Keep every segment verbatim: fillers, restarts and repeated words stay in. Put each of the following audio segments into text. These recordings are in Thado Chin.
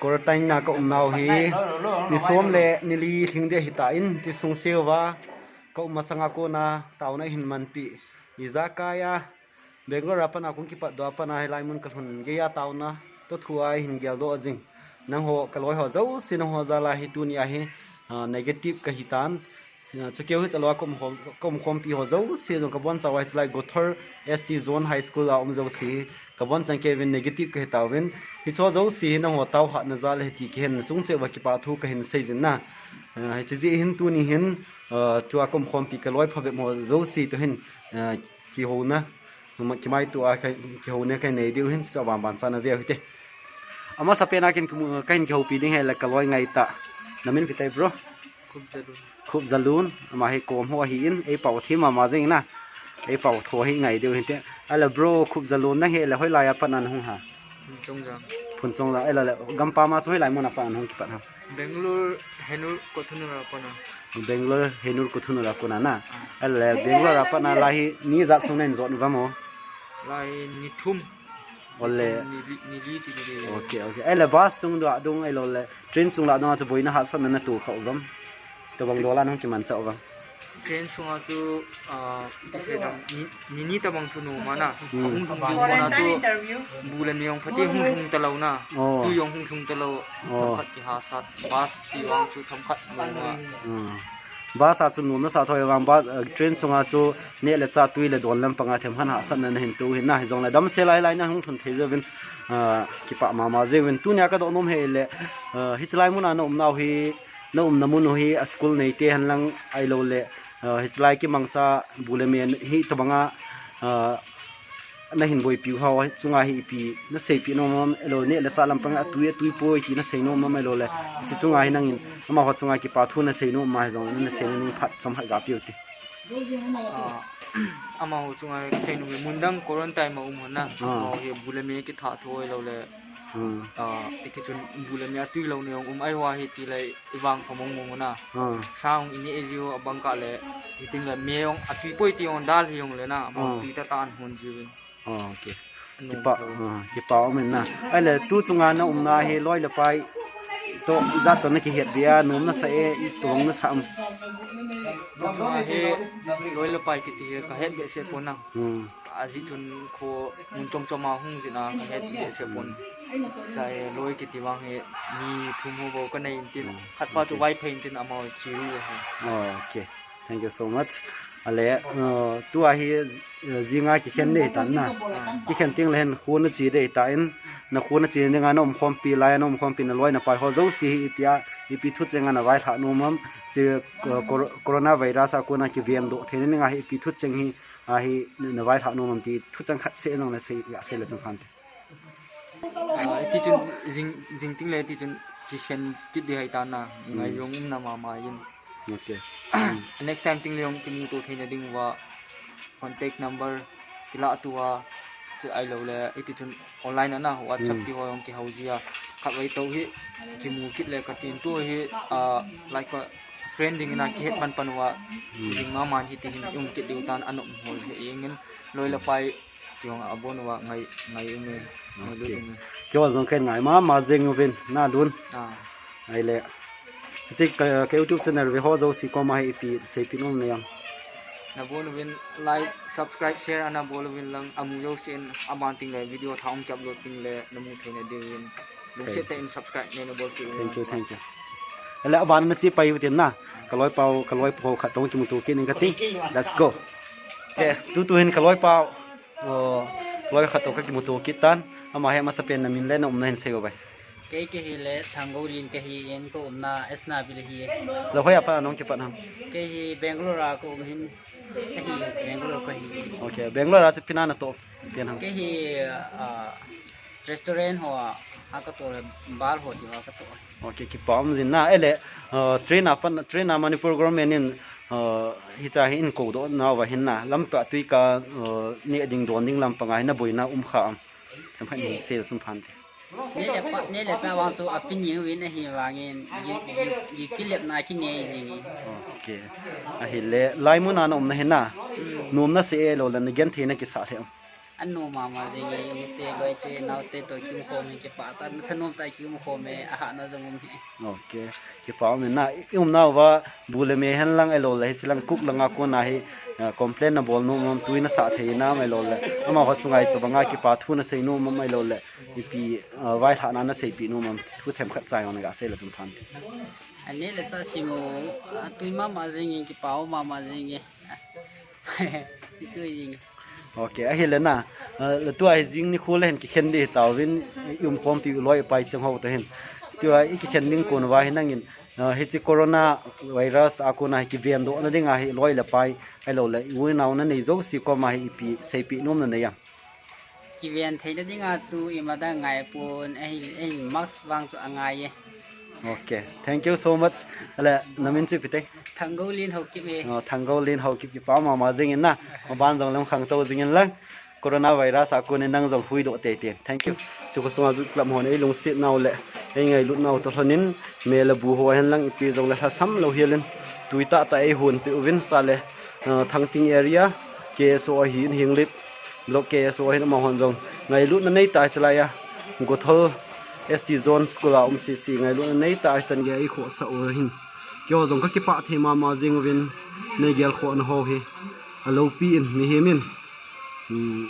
Quarantine na ka umnau hi ni som le ni li lhing ding ahitan, ti sung seuva ka um masanga kona taona hin manpi. Ijakai a Bangalore a pat a kong kipat doh a pat a hilai mun ka lhun geiya taona toh thu a hin geldoh jing. Nangho ka loi ho jouse nangho jal a hi tuni a hi, ah, negative ka hitan. Ah, chukeu hitalou a ka um khom, ka um khompi ho jouse jong ka boncha uva hichelai Gothor S T Zone High School a um jouse hi ka boncha uvin negative ka hitauvin. Hicho jouse hi nangho taohahna jal ahi ti kihen chung cheh uva kipa thu ka hin sei jin na. Ah, hiche jeh hin tuni hin, ah, tua ka um khompi ka loi phabep ho jouse toh hin, ah, kihouna, ma-, kimaito a ka, kihouna ka nei diu hin, chu aban ban chan a veu hite. Amasapen a ken kimu-, ka hin kihoupi ding hi le ka loi ngaitah. Na min ipi tai, bro? Khupjalun. Khupjalun, ama hi kom ho ahin, ei pao thim mama jing na. Ei pao tho hi ngai diu hinte. Ahile bro, Khupjalun nang hi le hoilai a pat na na hung ham? Phunchongjang. Phunchongjang, ahile le, gampam a chu hoilai mun a pat na hung kipat ham? Bangalore, Hennur, Kothanur a kona. Bangalore, Hennur, Kothanur a kona na. Ah. Ahile, Bangalore a pat na lai hi ni ijat sung na hin jot uvam o? Lai ni thum. Ole. Ni thum, ni li, ni li ti ni li. Okay, okay. Ahile, bus chung lah dung ahilou le train chung lah dung a chu boina hahsatna na toh kha uvam? Tobang dol a nahung kimanchah uvam? Train sunga chu, ah, ti sei dam, ni, ni, ni tabang chu nom a na. Hmm. Ahung lhung ding kona chu bu le me jong phaten hung lhung talou na. Oh. Tui jong hung lhung talou. Oh. Themkhat kihahsat, bus ti vang chu themkhat nom a. Hmm. Bus a chu nom nasah thou vang, bus, eh, train sunga chu neh le chah tui le don lampang a themkhat hahsatna na hin toh u hin na, hijongle damsel a hilai na hung lhun thei jouvin, ah, kipah mama jeng uvin. Tunia ka doh nom hi le, ah, hichelai mun a na umnau hi, na umna mun u hi a school neite henlang ahilou le, ah, hichelai kimangcha bu le me hi tobang a, ah, na hin boipiu ho chunga hi ipi na seipeh nom am, ahilou neh le chah lampang a tui, a tui poi ti na sei nom am ahilou le, hiche chunga hi nangin amaho chunga kipa thu na sei nom am ahi jongle na seina ding phat chomkhat ga peh u te. Ah, amaho chunga ka sei nom hi mun dang quarantine ma um hon na. Ah. Amaho hi bu le me kitha tho ahilou le. Hmm. Ah, hiti chun bu le me a tui lou na jong um ahi, hua hi ti le i vang pha mong mong na. Hmm. Sa jong i neh jiu a bang kah le, hitin le me jong a tui poi ti jong dal hi jong le na, amaho Hmm. tui tah tah an hon jiuvin. Oh, okay. Anu Kipa, tho. Ah, kipa um in na. Ahile tu chunga na umna hi loi le pai toh ijat toh na kihet bia, nom na sa e, itobang na sa am? Tu chunga hi loi le pai kiti hi ka het behseh pon na. Hmm. Ajeh chun kho mun chom chom a hung jin a ka het behseh pon. Chai loi kiti vang hi ni thum ho bou ka nei intin, Hmm. khat pa chu Okay. Vaiphei intin amaho Chiru ahi. Oh, okay. Thank you so much. Ahile, uh, tua hi, uh, jinga kikhen ding tan na. Kikhen teng le hin kho na che ding tan, na kho na che dinga na um khompi lai, na um khompi na loi na pai ho jouse hi ipi a, ipi thucheng a na vailhah nom am? Hiche, uh, cor-, coronavirus a kona kiven doh theina dinga hi ipi thucheng hi, a hi na vailhah nom am ti thucheng khat seh jong na sei, ga sei le chun phan te. Ah, hiti chun jing, jing teng le hiti chun kikhen kit ding ahi tan na, Hmm. ngaijong umna mama in. Okay. Next time teng le jong kimuto theina ding uva contact number kilah tou a, chu ahilou le hiti chun online a na WhatsApp Hmm. ti ho jong kihou ji a, khatvei tou hi kimu kit le ka tin tu hi, ah, like a friend ding in a kihet pan pan uva Hmm. jing mama in hiti hin um kit diu tan, anom hol hi jeng in loi le pai Kei jong abon uva ngai, ngai um e, ngai lut Okay. um e. Kei jong kei ngai mama jeng uvin, na Lun. Ah. Ahile. Hiche ka, ka YouTube channel ve ho jouse koma hi ipi seipeh nom na ham? Na bon uvin like, subscribe, share ana bol uvin lang, amu jouse in aban teng le video thah hung ki upload teng le na mu theina diuvin. Lungset Thank tah in subscribe nei na bol kit uvin. Thank you, thank you. Ahile aban na che pai u tin na. Ka loi pau, ka loi pau khat toh kimuto kit ning kati. Let's go. Okay, tutu hin ka loi pau. Oh, loi khat toh ka kimuto kit tan. Ama hi amasapen na min le na umna hin sei o bai. Kei, kei hi le Thanggoulen ka hi in, ka umna Esna Village hi. Le hoi a pat a nahung kipat ham? Kei hi Bangalore a ka um hin. Ka hi Bangalore ka hi. Okay, Bangalore a chu ipi na na toh pen ham? Kei hi, ah, restaurant ho a, a ka toh le bar ho ti a ka toh. Okay, kipa um jin na. Ahile, uh, train a pat, train a Manipur government in, uh, hiche hi in kou doh nauva hin na, lampi a tui ka, uh, neh ding don ding lampang a hin na boina um kha am? Themkhat hin sei sum phan te. Neh le pa, neh le chah vang chu a pi ni uvin ahi vangin, gi, gi, gi kilepna kinei jing e. Okay. Ahile, lai mun a na umna hin na, Hmm. nom na sei e lou le na genthei na kisa le am? Anom mama jing e, ute, loite, naote toh kium khom e, kipah tah, thanom tah kium khom e, ahahna jong um e. Ok, kipah um e na, i umnauva bu le me henlang ahilouleh, hiche lang Coke langa kona hi, ah, complain nabol nom am, tui nasah thei nam ahilouleh, amaho chunga hitobanga kipa thu nasei nom am ahilouleh, ipi, ah, vailhahna naseipeh nom am, thu themkhat cha jong naga sei le chun phan te. Aneh le chah sim u, atui mama jing e, kipah mama jing e. Ti chu jing e. Ok, ahile na, ah, tua hi jing nikho le hin kikhen ding hitauvin, i umkhompiu loi pai cheng ho toh hin. Tua i kikhen ding kon uva hi nangin, ah, hiche corona virus a kona hi kivendohna dinga hi loi le pai, ahilouleh i u i nao nanei jouse koma hi ipi seipeh nom nanei am? Kiven theina dinga chu imacha angai pon, ahi, ahi mask vang chu angai e. Ok, thank you so much. Ale, namin chu ipi te? Thanggoulen Haokip e. Oh, Thanggoulen Haokip, kipah mama jing in na. Maban jong lam khangtou jing in lang. Corona virus a konin nang jong huhdoh teitei. Thank you. Chu khosunga Youth Club hon eilungset nau le eingailutnau toh lhonin, me le bu ho henlang ipi jongle lhasam lou helin, tui tahtah eihonpeh uvin, chutah le, ah, Thangting area, K S O ahin, Henglep Block K S O ahin, amahon jong ngailutna neitah a chulai a Gothol S T Zone School a um sese ngailutna neitah a chan gei a eikhohsah u ahin. Keiho jong kakipah thei mama jing uvin, neigelkhohna ho hi aloupi in, mihem in Hmm,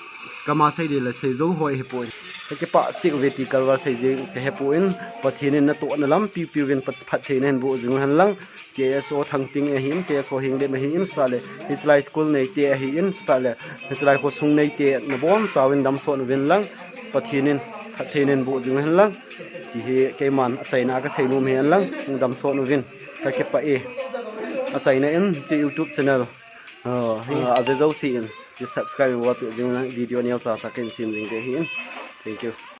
kama sei ding le sei jou hoi ahipoi. Kakipah cheh uve ti kalval sei jing kahepoi, Pathen in natohna lampi peuvin, phat-, phattheina hin boh jing u henlang, K S O Thangting ahin, K S O Henglep ahin, chutah le, hichelai school neite ahin, chutah le, hichelai khosung neite nabonchauvin damsot uvin lang, Pathen in phattheina hin boh jing u henlang, ti hi keiman achaina a kasei nom hi henlang, damsot uvin, kakipah e. Achaina in, hiche YouTube channel, ah, ah, ave jouse in, hiche subscribe in, wa pe jing lang, video neocha cha kahin sem jing ding ahin. Thank you.